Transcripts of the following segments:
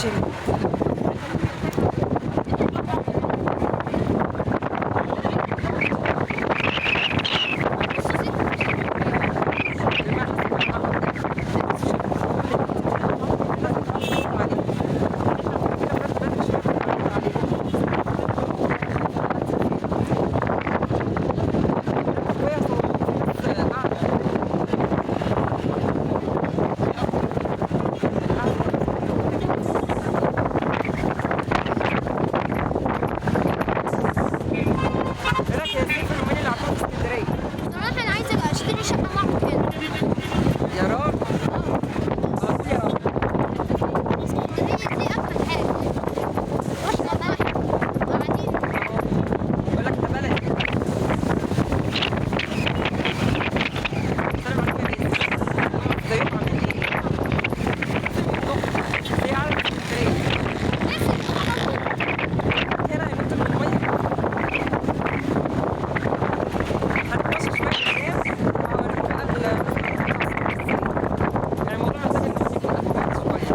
هنا. ايه رايك يا ياسين في اليومين اللي عطوهم في اسكندرية؟ بصراحة أنا عايزة أشتري شقة معاك هنا. يا راجل، على طول يا راجل. اسكندرية دي أجمل حاجة. رحنا بقى وقاعدين. بقول لك ده بلدي. السلام عليكم يا باسم. ازيكم عاملين ايه؟ ايه عالم اسكندرية؟ هنا يا بنت من المية. هنتمشى شوية قدام وهوريكم بقى يعني الموضوع محتاج ان يكون أدفانس شوية.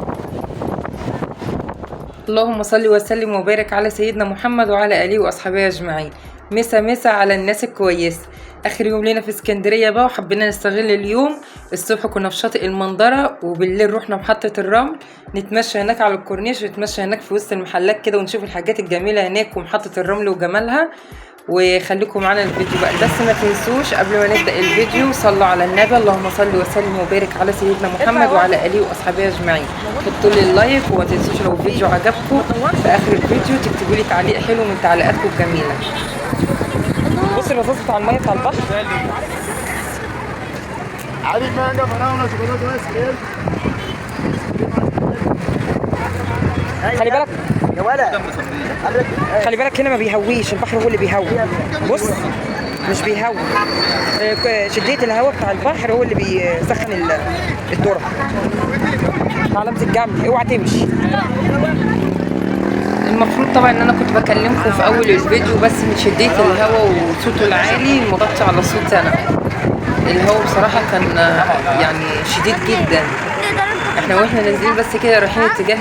اللهم صل وسلم وبارك على سيدنا محمد وعلى آله وأصحابه أجمعين. مسا مسا على الناس الكويسة. آخر يوم لنا في اسكندرية بقى، وحبينا نستغل اليوم. الصبح كنا في شاطئ المندرة، وبالليل رحنا محطة الرمل نتمشى هناك على الكورنيش، ونتمشى هناك في وسط المحلات كده ونشوف الحاجات الجميلة هناك ومحطة الرمل وجمالها. وخليكم معانا الفيديو بقى، بس ما تنسوش قبل ما نبدأ الفيديو صلوا على النبي. اللهم صل وسلم وبارك على سيدنا محمد وعلى آله وأصحابه أجمعين. حطوا لي ال like، وما تنسوش لو الفيديو عجبكم في آخر الفيديو تكتبوا لي تعليق حلو من تعليقاتكم الجميلة. بص الرصاص بتاع المية بتاع البحر. علي مانجا فراوله شوكولاتة ايس كريم. خلي بالك يا ولد، خلي بالك هنا ما بيهويش، البحر هو اللي بيهوي. بص مش بيهوي، شدية الهواء بتاع البحر هو اللي بيسخن الذرة. علامة الجنب، اوعى تمشي. المفروض طبعا ان انا كنت بكلمكم في اول الفيديو، بس من شدية الهواء وصوته العالي مغطي على صوتي انا. الهواء بصراحة كان يعني شديد جدا. احنا واحنا نازلين بس كده رايحين اتجاه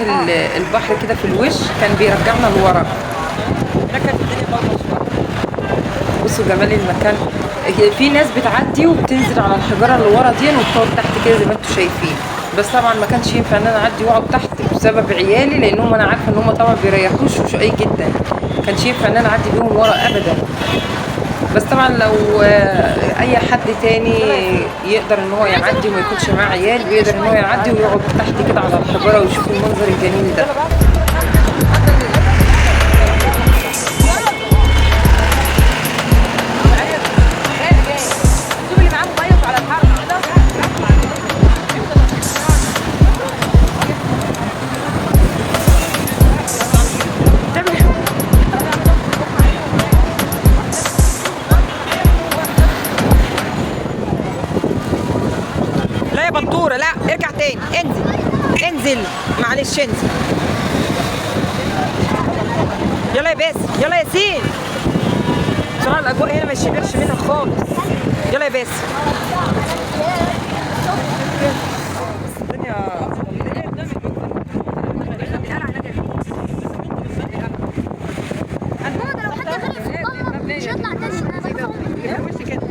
البحر كده في الوش كان بيرجعنا لورا. هناك كانت الدنيا ضلمة شوية. بصوا جمال المكان، في ناس بتعدي وبتنزل على الحجارة اللي ورا دي وبتقعد تحت كده زي ما انتم شايفين. بس طبعا ما كانش ينفع ان انا اعدي واقعد تحت بسبب عيالي، لانهم انا عارفه ان هم طبعا بيريحوش وشقي جدا. ما كانش ينفع ان انا اعدي بيهم ورا ابدا. بس طبعا لو اي حد تاني يقدر ان هو يعدي وما يكونش معاه عيال بيقدر ان هو يعدي ويقعد تحت كده على الحجارة ويشوف المنظر الجميل ده. شوف اللي معاه موبايل على الحرب. لا يا بطورة، لا ارجع تاني، انزل انزل، معلش انزل. يلا يا باسم، يلا يا ياسين. بصراحة الأجواء هنا ما يشبعش منها خالص. يلا يا باسم. الدنيا ماما ده لو حد غرق في الضلمة مش هيطلع تاني. أنا بخاف. كده.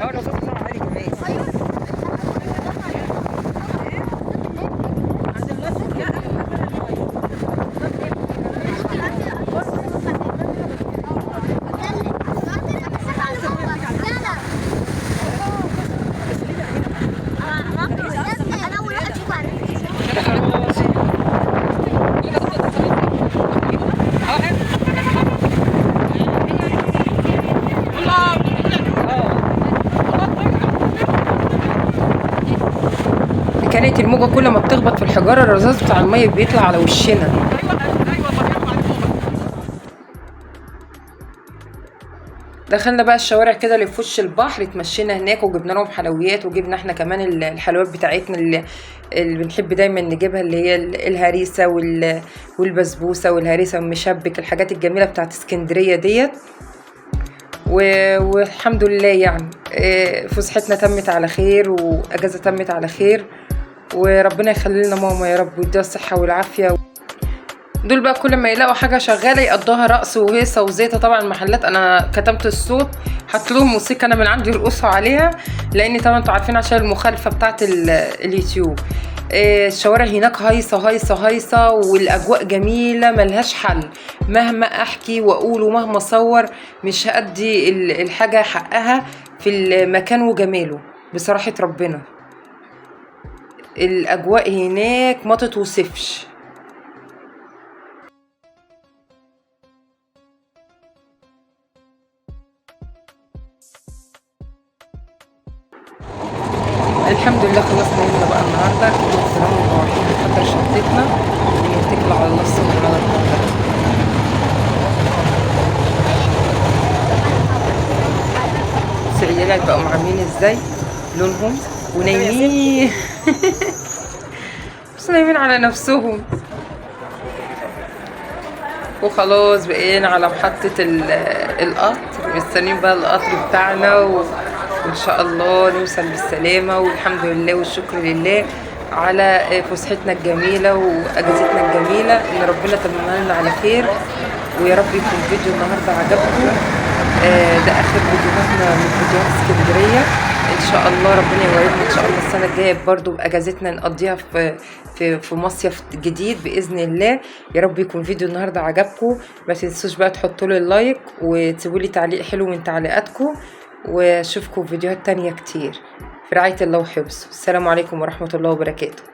اه الرصاص بتاعه عالي كمان. أيوه. أنا أول واحد أشوفه على كانت الموجة كل ما بتخبط في الحجارة الرصاص بتاع المية بيطلع على وشنا. دخلنا بقى الشوارع كده اللي في وش البحر، اتمشينا هناك وجبنا لهم حلويات، وجبنا احنا كمان الحلويات بتاعتنا اللي بنحب دايما نجيبها، اللي هي الهريسة والبسبوسة والهريسة والمشبك، الحاجات الجميلة بتاعت اسكندرية ديت. والحمد لله يعني فسحتنا تمت على خير، واجازة تمت على خير، وربنا يخلي لنا ماما يا رب ويديها الصحة والعافية. دول بقى كل ما يلاقوا حاجة شغالة يقضوها رقص وهيصه وزيطه. طبعا المحلات انا كتمت الصوت، حط لهم موسيقى انا من عندي يرقصوا عليها، لان طبعا انتوا عارفين عشان المخالفة بتاعه اليوتيوب. الشوارع هناك هايصه هايصه هايصه، والاجواء جميلة ملهاش حل. مهما احكي واقول ومهما اصور مش هادي الحاجة حقها في المكان وجماله بصراحة. ربنا الاجواء هناك ما تتوصفش. الحمد لله خلصنا يومنا بقى النهارده، كل سنة ومروحين نحضر شنطتنا ونتكل على الله الصبح على القاهرة. بص العيال بقوا عاملين ازاي لونهم ونايمين، بس نايمين على نفسهم. وخلاص بقينا على محطة القطر، مستنيين بقى القطر بتاعنا وإن شاء الله نوصل بالسلامة. والحمد لله والشكر لله على فسحتنا الجميلة وأجازتنا الجميلة، إن ربنا تممها لنا على خير. ويا رب يكون فيديو النهاردة عجبكم. ده آخر فيديوهاتنا من فيديوهات اسكندرية. إن شاء الله ربنا يوعدنا إن شاء الله السنة الجاية برضو بأجازتنا نقضيها في في في مصيف جديد بإذن الله. يا رب يكون فيديو النهاردة عجبكم. ما تنسوش بقى تحطوا لي ال like وتسيبوا لي تعليق حلو من تعليقاتكم، واشوفكم في فيديوهات تانية كتير. في رعاية الله وحفظه. السلام عليكم ورحمة الله وبركاته.